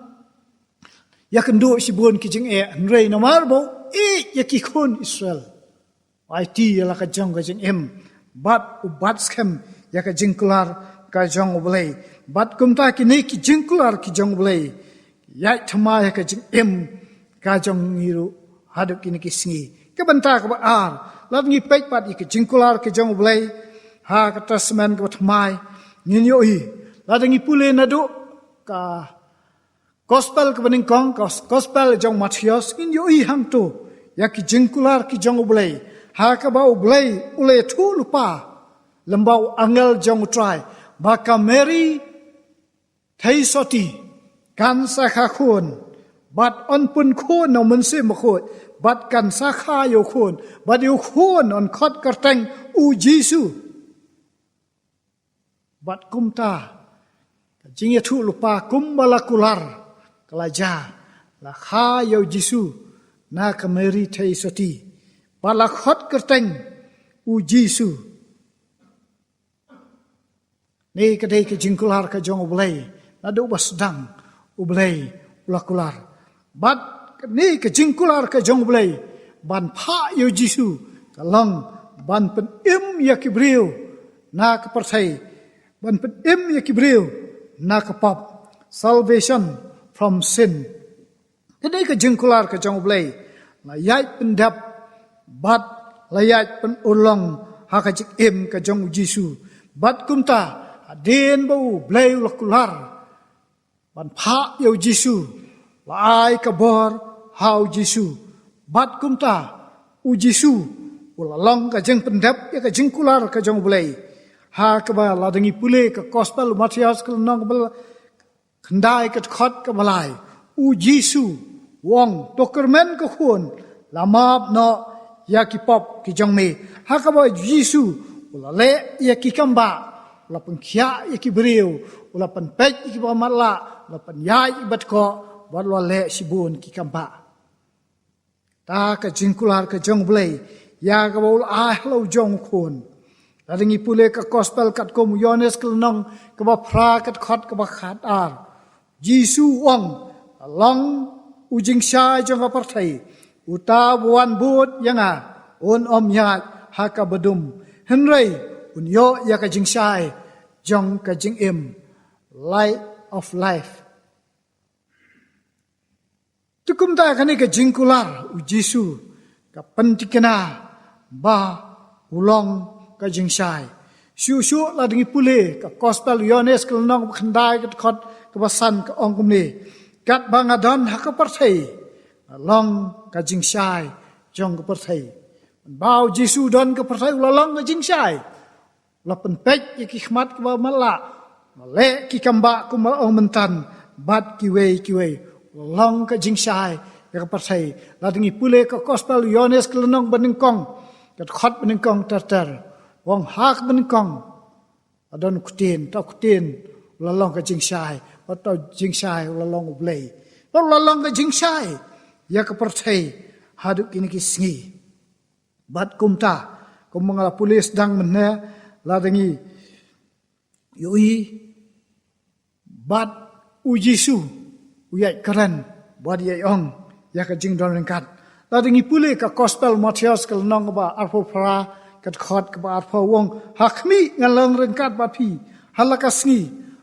ïakynduh shibun ki jingeh, hynrei namar ba u ïeit ïa ki khun Israel, u aiti ïa la ka jong ka jingim, bad u bat skhem ïa ka jingkular ka jong U Blei. Bad kumta kine ki jingkular ki jong U Blei ki ïaid thymmai ha ka jingim ka jong ngi ruh haduh kine ki sngi. Ka bynta kaba ar, lada ngi peit pat ïa ka jingkular ka jong U Blei ha ka Testament kaba thymmai, ngin ïohi, lada ngi pule naduh ka Gospel kaba nyngkong, Gos-, Gospel jong Mathaios, ngin ïohi hangto ïa ki jingkular ki jong U Blei, ha kaba U Blei u la ïathuh lypa lyngba u angel jong U Trai ba ka Mary theisotti kan sa kha khun, bad yn pun khun na U Mynsiem Bakhuid, bad kan sa kha ïa u khun, bad ïa u khun yn khot kyrteng U Jisu. Bad kumta, ka jingïathuhlypa kumba la kular ka la jia, la kha ïa U Jisu na ka Mary theisotti, bad la khot kyrteng U Jisu. Kane ka dei ka jingkular ka jong U Blei, naduh ba sdang U Blei u la kular. Bad kane ka jingkular ka jong U Blei ban phah ïa U Jisu ka long ban pynim ïa ki briew na ka pyrthei, ban pynim ïa ki briew na ka pap. Salvation from sin. Kane ka jingkular ka jong U Blei la ïaid pyndep bad la ïaid pynurlong ha ka jingim ka jong U Jisu. Bad kumta, hadien ba U Blei u la kular ban phah ïa U Jisu, la ai ka bor ha U Jisu. Bad kumta, U Jisu u la long ka jingpyndep ïa ka jingkular ka jong U Blei. Ha kaba lada ngi pule ka Gospel u Mathaios ka lynnong kaba khyndai, ka dkhot kaba lai, U Jisu u ong, to kyrmen ko khun, la map noh ïa ki pap ki jong me. Ha kaba U Jisu u la leh ïa ki kambah, u la pynkhiah ïa ki briew, u la pynpeit ïa kiba matlah, u la pynïaid ïa kiba dkoh, bad u la leh shibun ki kambah. Ta ka jingkular ka jong U Blei ïa kaba u la ai halor jong u khun. Lada ngi pule ka Gospel katkum u Ïoannis ka lynnong kaba phra, ka dkhot kaba khatar, Jisu u ong, la long u jingshai jong ka pyrthei. Uta uba wan bud ïa nga un ym ïaid ha kaba dum, hynrei un ïoh ïa ka jingshai jong ka jingim. Light of life. Te kumta kane ka jingkular U Jisu ka pynthikna ba u long ka jingshai. Shuh shuh lada ngi pule ka Gospel u Ïoannis ka lynnong kaba khyndai, ka dkhot kaba san, ka ong kumne: Katba nga don ha ka pyrthei, nga long ka jingshai jong ka pyrthei. Ba U Jisu u don ha ka pyrthei u la long ka jingshai. U la pynpeit ïa ki khmat kiba matlah, u la leh ki kambah kumba ong mynta, bad kiwei kiwei. U la long ka jingshai ïa ka pyrthei. Lada ngi pule ka Gospel u Ïoannis ka lynnong banyngkong, ka dkhot banyngkong ter ter, u ong, ha kaba nyngkong la don u Ktien, uta u Ktien u la long ka jingshai, bad uta u jingshai u la long U Blei. Bad u la long ka jingshai ïa ka pyrthei haduh kine ki sngi. Bad kumta, kumba nga la pule sdang mynne, lada ngi Ïohi bad u Jisu u ïaid kren bad ïaid ong ïa ka jingdon ryngkat. Lada ngi pule ka Gospel Mathaios ka lynnong kaba arphew phra, ka dkhot kaba arphew, u ong, "Ha khmih ngan long ryngkat bad phi ha la ka sngi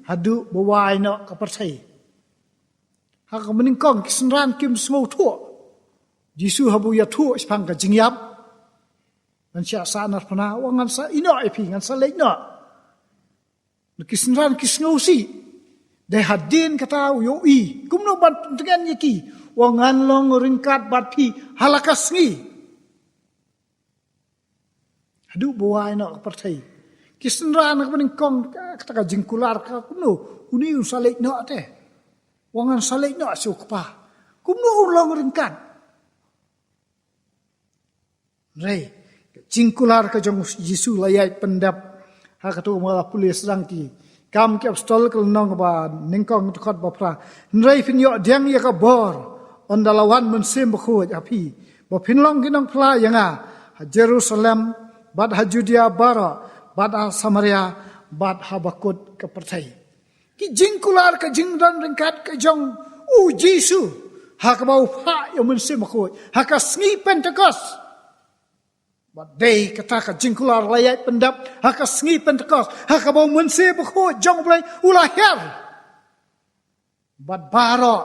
haduh ba wai noh ka pyrthei." Ha kaba nyngkong ki synran kim sngewthuh. Jisu haba u ïathuh shaphang ka jingïap, ngan shah sahnarphna, u ong, "Ngan sa ïehnoh ïa phi, ngan sa leit noh." Ki synran ki sngewsih. Dei hadien kata u ïohi kumno ban pyntngen ïa ki. U ong, "Ngan long ryngkat bad phi ha la ka sngi haduh ba wai noh ka pyrthei." Ki synran, ha kaba nyngkong, kata ka jingkular ka kumno? Une un sa leit noh te. U ong, "Ngan sa leit noh sha u Kpa." Kumno un long ryngkat? Hynrei ka jingkular ka jong u Jisu la ïaid pyndep. Ha kato ma la pule sdang ki Kam ki Apostol ka lynnong ba nyngkong, dkhot ba phra. "Hynrei phin ïoh pdiang ïa ka bor ynda la wan Mynsiem Bakhuid ha phi, ba phin long ki nongphla ïa nga ha Jerusalem, bad ha Judea baroh, bad ha Samaria, bad ha bakut ka pyrthei." Ki jingkular ka jingdon ryngkat ka jong u Jisu ha kaba u phah ïa u Mynsiem Bakhuid ha ka sngi Pentekost. Bad dei kata ka jingkular la ïaid pyndep ha ka sngi Pentekost, ha kaba u Mynsiem Bakhuid jong u Blei u la hiar. Bad baroh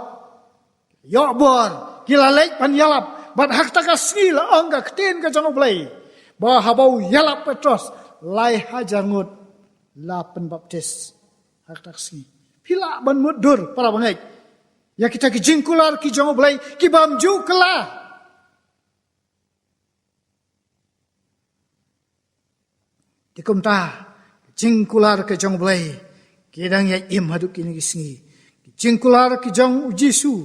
ïoh bor, ki la leit ban ïalap. Bad ha kata ka sngi la ong ka ktien ka jong u Blei ba haba u ïalap Petros, lai hajar ngut la pynbaptis ha kata ka sngi. Phi lah ban mutdur, para bangeit, ïa kita ki jingkular ki jong u Blei ki bym ju kylla. Te kumta, ka jingkular ka jong u Blei ki dang ïaid im haduh kine ki sngi. Ki jingkular ki jong u Jisu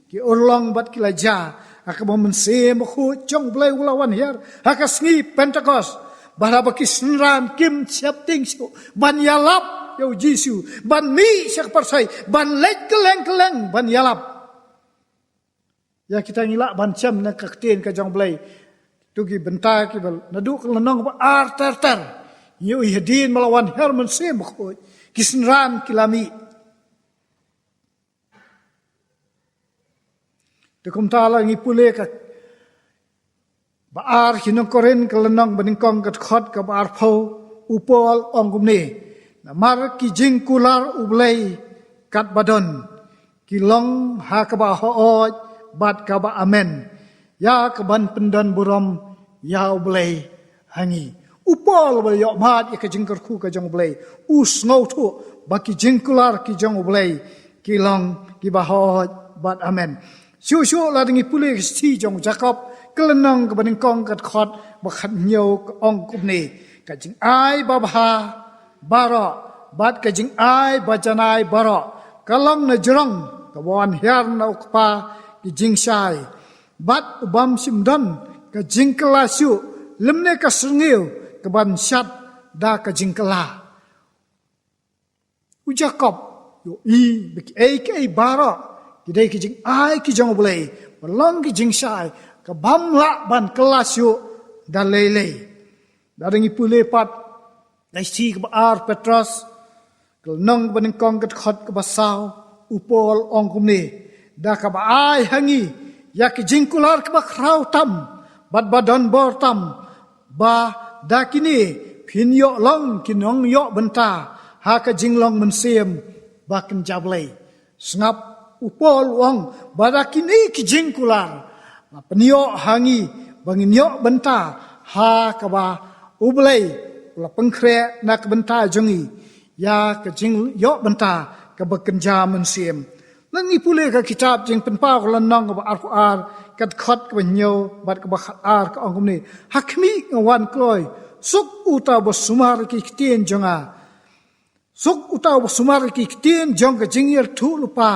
ki urlong bad ki la jia ha kaba u Mynsiem Bakhuid jong u Blei u la wan hiar ha ka sngi Pentekost. Bad haba ki synran kim sheptieng shuh ban ïalap ïa u Jisu, ban mih sha ka pyrthei, ban leit kylleng kylleng ban ïalap. Ïa kita ngi lah ban shem na ka ktien ka jong u Blei. Tu ki bynta kiba naduh ka lynnong ba ar ter ter. Ngi ïohi hadien ba la wan hiar u Mynsiem Bakhuid, ki synran ki la mih. Te kumta la ngi pule ka ba ar ki nong Korinth ka lynnong ba nyngkong, ka dkhot kaba arphew, u Paul u ong kumne: "Namar ki jingkular u Blei katba don ki long ha kaba hooid bad kaba amen, ïa kaban pyndon burom ïa u Blei ha ngi." U Paul ba ïoh mad ïa ka jingkyrkhu ka jong u Blei, u sngewthuh ba ki jingkular ki jong u Blei ki long kiba hooid bad amen. Shuh shuh lada ngi pule ka shithi jong u Jakob ka lynnong kaba nyngkong, ka dkhot ba khathynñiew, ka ong kumne: "Ka jingai babha baroh bad ka jingai bajanai baroh ka long na jrong kaba wan hiar na u Kpa ki jingshai, bad u bym shym don ka jingkylla shuh, lymne ka syrngiew kaban shad da ka jingkylla." U Jakob u ïohi ba kiei kiei baroh ki dei ki jingai ki jong u Blei, ba long ki jingshai ka bym lah ban kylla shuh da lei lei. Lada ngi pule pat ka shithi kaba ar Petros ka lynnong kaba nyngkong, ka dkhot kaba saw, u Paul u ong kumne: "Da kaba ai ha ngi ïa ki jingkular kiba khraw tam bad ba don bor tam, ba da kine phin ïoh long ki nongïoh bynta ha ka jinglong mynsiem ba kynja Blei." Sngap, u Paul u ong ba da kine ki jingkular la pynïoh ha ngi ba ngin ïoh bynta ha kaba u Blei u la pynkhreh na ka bynta jong ngi ïa ka jingïoh bynta kaba kynja mynsiem. Lada ngi pule ka kitab Jingpynpaw ka lynnong kaba arphew ar, ka dkhot kaba hynñiew bad kaba khatar, ka ong kumne: "Ha khmih nga wan kloi, suk uta uba sumar ïa ki ktien jong nga, suk uta uba sumar ïa ki ktien jong ka jingïathuhlypa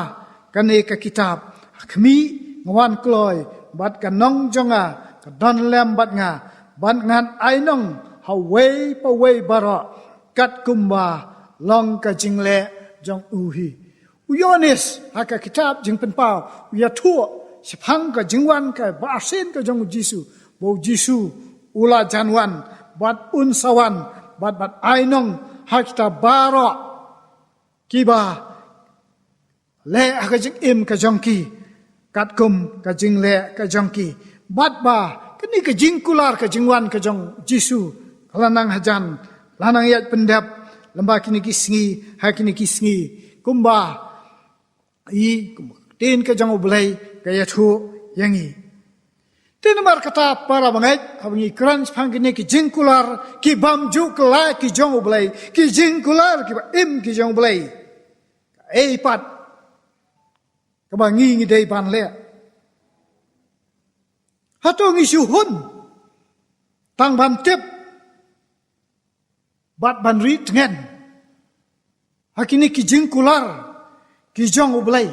kane ka kitab. Ha khmih nga wan kloi, bad ka nong jong nga ka don lem bad nga, bad ngan ai nong ha uwei pa uwei baroh katkum ba long ka jingleh jong u hi." U Ïoannis ha ka kitab Jingpynpaw u ïathuh shaphang ka jingwan kaba arsien ka jong u Jisu, ba u Jisu u la jan wan bad un sa wan bad, bad ai nong ha kita baroh kiba leh ha ka jingim ka jong ki katkum ka jingleh ka jong ki. Bad ba kane ka jingkular ka jingwan ka jong Jisu ka la nang hajan, la nang ïaid pyndep lem bad kine ki sngi ha kine ki sngi, kumba i, kumba ka ktien ka jong U Blei ka ïathuh ïa ngi. Te namar kata, para bangeit, haba ngi kren shaphang kine ki jingkular ki bym ju kylla ki jong U Blei, ki jingkular kiba im ki jong U Blei, kaei pat kaba ngi, ngi dei ban leh? Hato ngi shu hun tang ban tip bad ban ri tngen ha kine ki jingkular ki jong U Blei?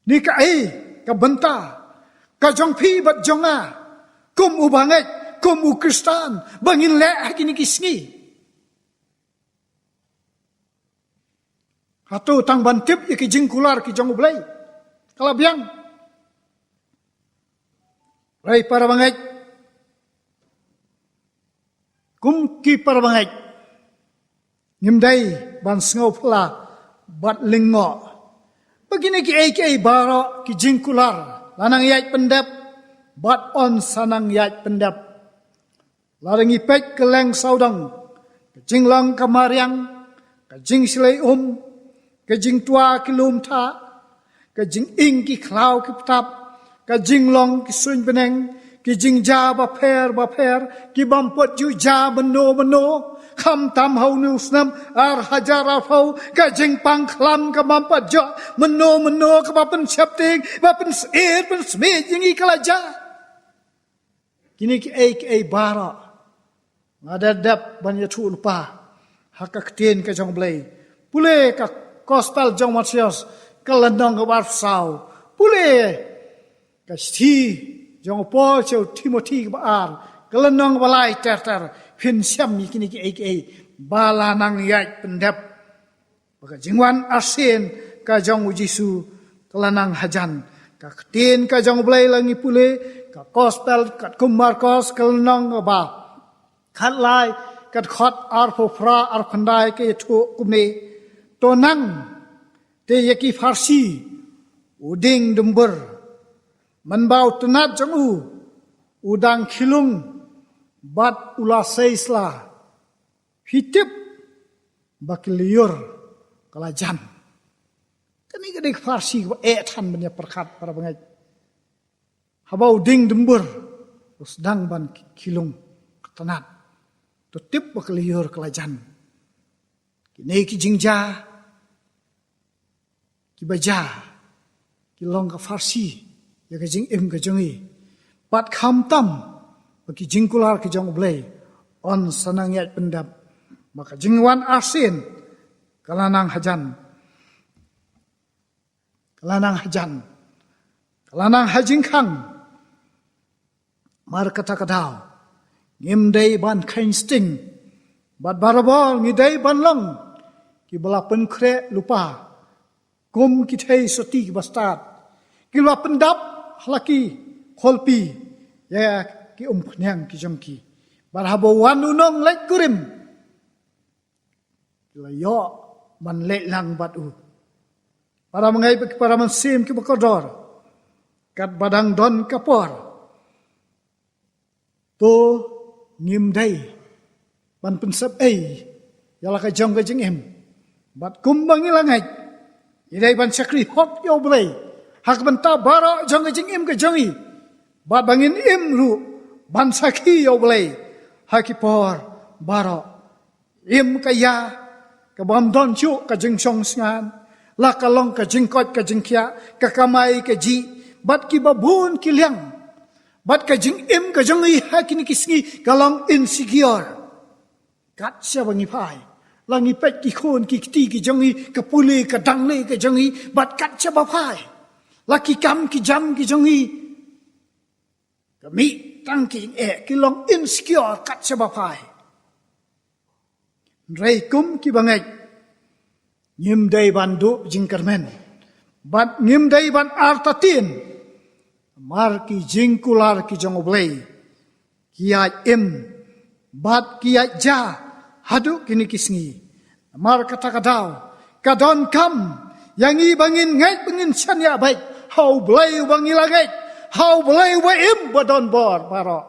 Ni kaei ka bynta ka jong phi bad jong nga kum u bangeit, kum u Khristan, ba ngin leh ha kine ki sngi? Hato tang ban tip ïa ki jingkular ki jong U Blei ka la biang? Hynrei para bangeit, kum ki para bangeit, ngim dei ban sngew phylla bad lyngngoh ba kine kiei kiei baroh ki jingkular la nang ïaid pyndep bad yn sa nang ïaid pyndep. Lada ngi peit kylleng sawdong, ka jinglong ka mariang, ka jingshlei um, ka jingtwa ki lum thah, ka jinging ki khlaw ki btap, ka jinglong ki suiñ bneng, ki jingjia bapher bapher ki bym pat ju jia mynno mynno, khamtam ha une u snem ar hajar arphew, ka jingpang khlam ka bym pat jia mynno mynno, kaba pynsheptieng, ba pynsyier pynsmiej ïa ngi ka la jia. Kine kiei kiei baroh nga dep dep ban ïathuh lypa ha ka ktien ka jong U Blei. Pule ka Gospel jong u Mathaios ka lynnong kaba arphew saw. Pule ka shithi jong u Paul sha u Timothi kaba ar, ka lynnong kaba lai ter ter. Phin shem ïa kine kiei kiei ba la nang ïaid pyndep, ba ka jingwan arsien ka jong U Jisu ka la nang hajan. Ka ktien ka jong U Blei, la ngi pule ka Gospel katkum Markos, ka lynnong kaba khatlai, ka dkhot arphew phra, arphew khyndai, ka ïathuh kumne: To nang te ïa ki Pharisi u dieng dumbur, mynba u tnat jong u u dang khie lung bad u la sei sla. Phi tip ba ka lyiur ka la jan. Kane ka dei ka Pharisi kaba eh than ban ïa pyrkhat, para bangeit. Haba u dieng dumbur u sdang ban khie lung, ka tnat, to tip ba ka lyiur ka la jan. Kine ki jingjia kiba jia ki long ka pharsi ïa ka jingim ka jong ngi. Bad khamtam ba ki jingkular ki jong U Blei yn sa nang ïaid pyndep, ba ka jingwan arsien ka la nang hajan, ka la nang hajan, ka la nang ha jingkhang. Mar kata ka daw ngim dei ban kheiñ sting, bad barabor ngi dei ban long kiba la pynkhreh lypa kum ki thei soti kiba stad, kiba la pyndap ha la ki kholpi ïa ki umphniang ki jong ki. Bad haba wan u nongleit kurim, ki la ïoh ban leit lang bad u. Para bangeit bad para mynsiem kiba kordor, katba dang don ka por, to ngim dei ban pynsep ei ïa la ka jong ka jingim. Bad kumba ngi la ngeit, ngi dei ban shakri hok ïa U Blei ha ka bynta baroh jong ka jingim ka jong ngi, bad ba ngin im ruh ban sakhi ïa U Blei ha ki por baroh. Im ka ïa ka bym don shuh ka jingshong shngain, la ka long ka jingkoit ka jingkhiah, ka kamai kajih, bad kiba bun ki liang. Bad ka jingim ka jong ngi ha kine ki sngi ka long insecure. Kat shaba ngi phai, la ngi peit ki khun ki kti ki jong ngi, ka pule ka dangle ka jong ngi, bad kat shaba phai, la ki kam ki jam ki jong ngi, ka mih tang ki jingeh, ki long insecure kat shaba phai. Hynrei kum kiba ngeit, ngim dei ban duh jingkyrmen, bad ngim dei ban artatien. Namar ki jingkular ki jong U Blei ki ïaid im bad ki ïaid jia haduh kine ki sngi. Namar kata ka daw ka donkam ïa ngi ba ngin ngeit, ba ngin shaniah beit ha U Blei uba ngi la ngeit, ha U Blei uba im, ba don bor baroh,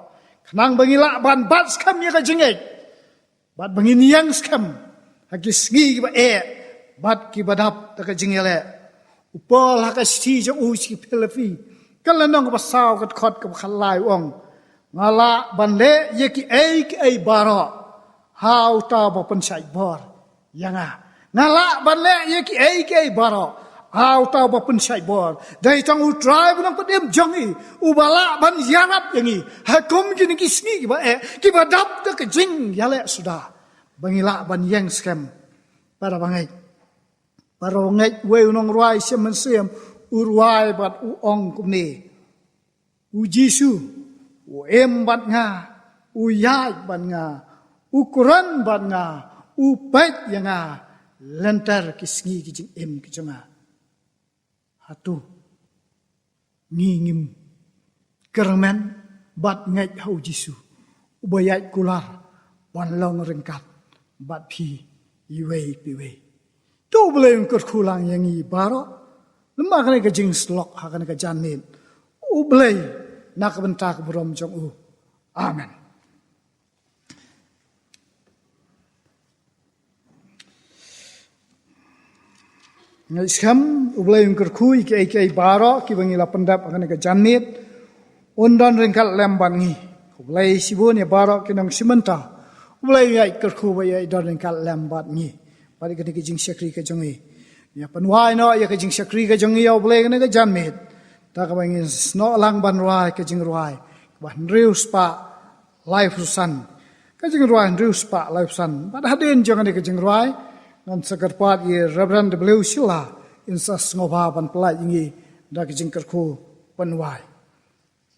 khnang ba ngi lah ban bat skhem ïa ka jingngeit bad ba ngin ïeng skhem ha ki sngi kiba eh bad kiba dap da ka jingïaleh. U Paul ha ka shithi jong u sha ki Philippi, ka lynnong kaba saw, ka dkhot kaba khatlai, u ong: Nga lah ban leh ïa kiei kiei baroh ha uta uba pynshait bor ïa nga. Nga lah ban leh ïa kiei kiei baroh ha uta uba pynshait bor. Dei tang U Trai ba nongpynim jong ngi uba lah ban ïarap ïa ngi ha kum kine ki sngi kiba eh, kiba dap da ka jingïaleh suda, ba ngi lah ban ïeng skhem. Para bangeit, para bangeit, uwei u nongrwai shem mynsiem u rwai bad u ong kumne: U Jisu u im bad nga, u ïaid bad nga, u kren bad nga, u peit ïa nga lynter ki sngi ki jingim ki jong nga. Hato ngi ngim kyrmen bad ngeit ha U Jisu uba ïaid kular ban long ryngkat bad phi iwei pa iwei? To U Blei un kyrkhu lang ïa ngi baroh lem bad kane ka jingshlok ha kane ka janmiet. U Blei, na ka bynta ka burom jong u. Amen. Ngeit skhem U Blei un kyrkhu ïa kiei kiei baroh kiba ngi la pyndep ha kane ka janmiet, un don ryngkat lem bad ngi. U Blei shibun ïa baroh ki nongshim bynta. U Blei un ïaid kyrkhu bad ïaid don ryngkat lem bad ngi bad ïa kane ka jingshakri ka jong ngi. Ïa pynwai noh ïa ka jingshakri ka jong ngi, ïa U Blei, kane ka janmiet, da kaba ngin snoh lang ban rwai ka jingrwai kaba hynriew spah laiphew san. Ka jingrwai hynriew spah laiphew san. Bad hadien jong kane ka jingrwai, ngan sa kyrpad ïa Reverend W Shylla, in sa sngewbha ban pyllait ïa ngi da ka jingkyrkhu pynwai.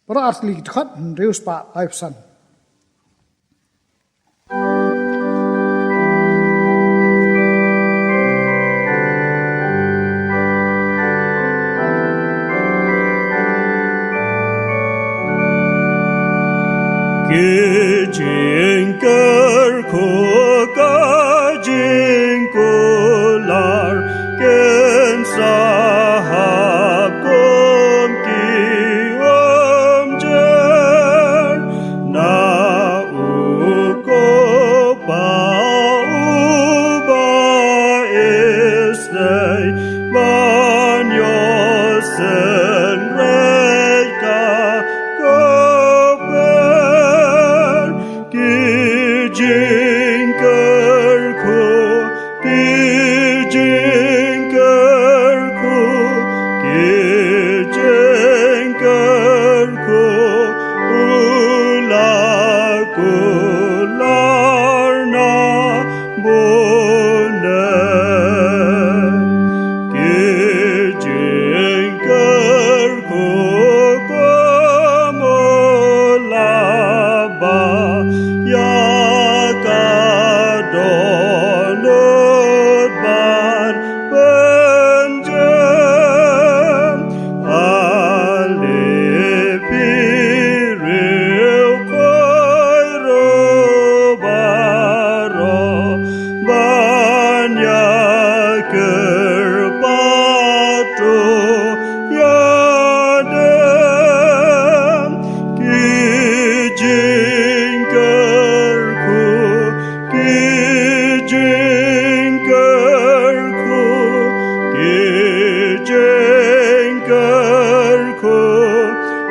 Para artylli, ki dkhot hynriew spah laiphew san. Ki jingkyrkhu ka jingkular, kin sa hap kum ki umjer na u Kpa uba isynei ban ïohsynei ka kper. Ki jingkyrkhu, ki jingkyrkhu, ki jingkyrkhu, u la kular na bun dei. Ki jingkyrkhu kum u la ba ïa ka dohnud ban pynjem. Ale phi riewkhuid ruh baroh ban ïakyrpad ruh ïadem. Ki jingkyrkhu, ki jingkyrkhu, ki jingkyrkhu,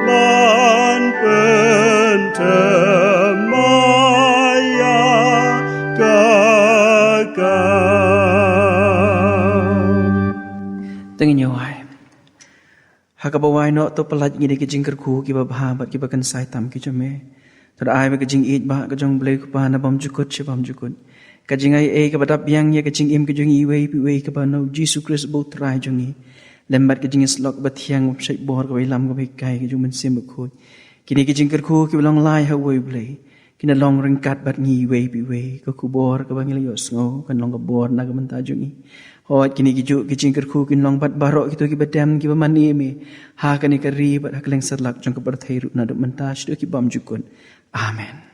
ban pynthymmai ïa ka kam. Te ngin ïa wai. Ha kaba wai noh, to pyllait ïa ngi da ki jingkyrkhu kiba bha bad kiba kynsai tam ki jong me. To da ai ba ka jingïeit ba ka jong U Blei Kpa na bymjukut sha bymjukut, ka jingaiei kaba dap biang ïa ka jingim ka jong ngi iwei pa iwei kaba na U Jisu Khrist ba U Trai jong ngi, lem bad ka jingïasyllok ba thiang, ba pynshait bor, kaba ïalam, kaba hikai ka jong U Mynsiem Bakhuid, kine ki jingkyrkhu kiba long lai ha uwei U Blei, kin long ryngkat bad ngi iwei pa iwei. Ka khubor kaba ngi la ïohsngew kan long ka bor na ka bynta jong ngi. Hooid, kine ki juh ki jingkyrkhu kin long bad baroh kito kiba dem, kiba mane me ha kane ka ri bad ha kylleng satlak jong ka pyrthei ruh, naduh mynta shaduh ki bymjukut. Amen.